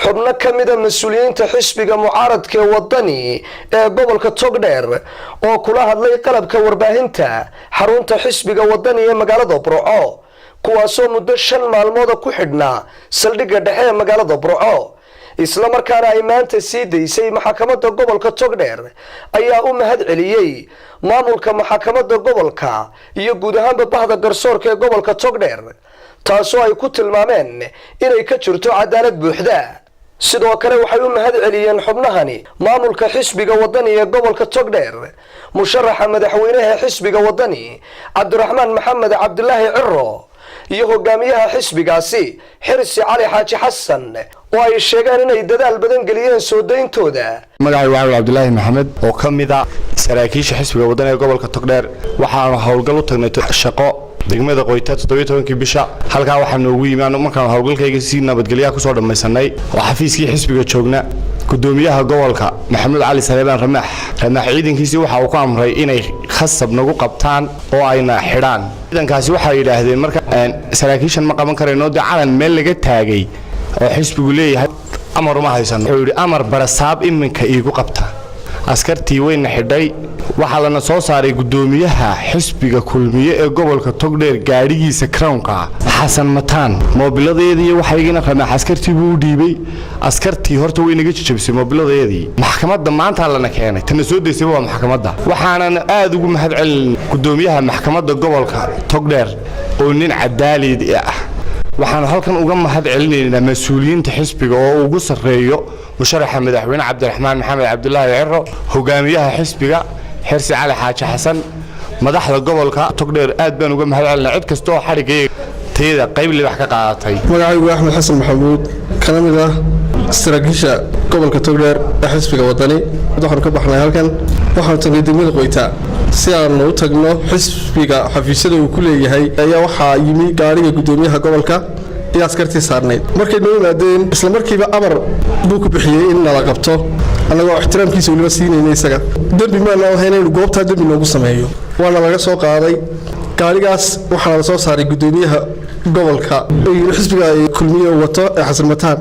Xubno ka mida mas-uuliyiinta xisbiga mucaaradka ee Wadani ee gobolka Togdheer oo kula hadlay qalabka warbaahinta xarunta xisbiga Wadani ee magaalada Burco, kuwaasoo muddo 5 maalmooda ku xidhnaa saldhigga dhexe ee magaalada Burco, isla markaana ay maanta sii daysay maxkamadda gobolka Togdheer, ayaa u mahad celiyey maamulka maxkamadda gobolka iyo guud ahaanba bahda garsoorka ee gobolka Togdheer, taasoo ay ku tilmaameen inay ka jirto cadaalad buuxda. Sidoo kale waxay u mahad celiyeen xubnahani maamulka xisbiga Wadani ee gobolka Togdheer, musharaxa madaxweynaha xisbiga Wadani Cabdiraxmaan Maxamed Cabdilaahi Ciro iyo hogaamiyaha xisbigaasi Xirsi Cali Xaaji Xasan, oo ay sheegeen inay dadaal badan geliyeen soo dayntooda. Magacay waa Cabdilaahi Maxamed oo ka mid a saraakiisha xisbiga Wadani ee gobolka Togdheer. Waxaanu howlgal u tagnay shaqo degmada Qoyta 17-kii bisha. Halkaa waxaa noogu yimi, markaanu howlgalkayga si nabadgelyaha kusoo dhammaysanay oo xafiiskii xisbiga joogna, gudoomiyaha gobolka Maxamuud Cali Saleebaan Ramaax. Ramaax ciidankiisii waxa uu ku amray inay khasab nagu qabtaan oo ayna xidhaan. Ciidankaasi waxay yidhaahdeen marka saraakiishan ma qaban karayno, dee calan meel laga taagay oo xisbigu leeyahay amar uma haysano. Wuxuu yidhi amar barasaab iminka iigu qabta. Askartii wayna xidhay. Waxaa lana soo saaray gudoomiyaha xisbiga Kulmiye ee gobolka Togdheer gaadhigiisa Crownka Xasan Mataan. Moobiladeedii waxaygina Ramaax askartii buu u dhiibay. Askartii horta way naga jajabisay moobiladeedii. Maxkamadda maanta lana keenay, tana soo daysayba waa maxkamadda. Waxaanan aad ugu mahad celin gudoomiyaha maxkamadda gobolka Togdheer oo nin cadaalid ah. Waxaanu halkan uga mahad celinaynaa mas-uuliyiinta xisbiga oo ugu sarreeyo musharaxa madaxweyne Cabdiraxmaan Maxamed Cabdilaahi Ciro, hogaamiyaha xisbiga Xirsi Cali Xaaji Xasan, madaxda gobolka Togdheer. Aad baan uga mahad celinaa cid kasta oo xadhigayga tayada qayb libax ka qaadatay. Magacaygu Axmed Xasan Maxamuud, kana mid ah saraakiisha gobolka Togdheer ee xisbiga Wadani. Waxaanu ka baxnay halkan, waxaanu tagnay degmada Qoyta si aanu u tagno xisbiga xafiisyada uu ku leeyahay. Ayaa waxaa yimi gaadhiga gudoomiyaha gobolka iyo askartii saarnayd. Markay noo yimaadeen, isla markiiba amar buu ku bixiyey in nala qabto, annagoo ixtiraamkiisa weliba siinayna isaga. Dembi maana ahayn inuu goobtaa dembi noogu sameeyo. Waana laga soo qaaday gaadhigaas, waxaana la soo saaray gudoomiyaha gobolka xisbiga Kulmiye wato ee Xasan Mataan.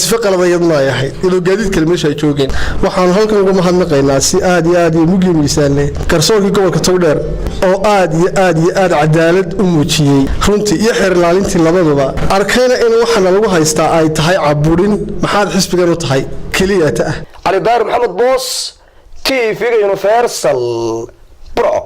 Sife qaladayadna ay ahayd iyadoo gaadiid kale meesha ay joogeen. Waxaanu halkan uga mahadnaqaynaa si aad iyo aad iyo mugyo miisaanle garsoorkii gobolka Togdheer oo aad iyo aad iyo aad cadaalad u muujiyey runtii, iyo xeer ilaalintii labaduba arkayna in waxaana lagu haystaa ay tahay caburin maxaad xisbigan u tahay keliyata ah. Cali Daar Maxamed Boos, TV-ga Universal, Burco.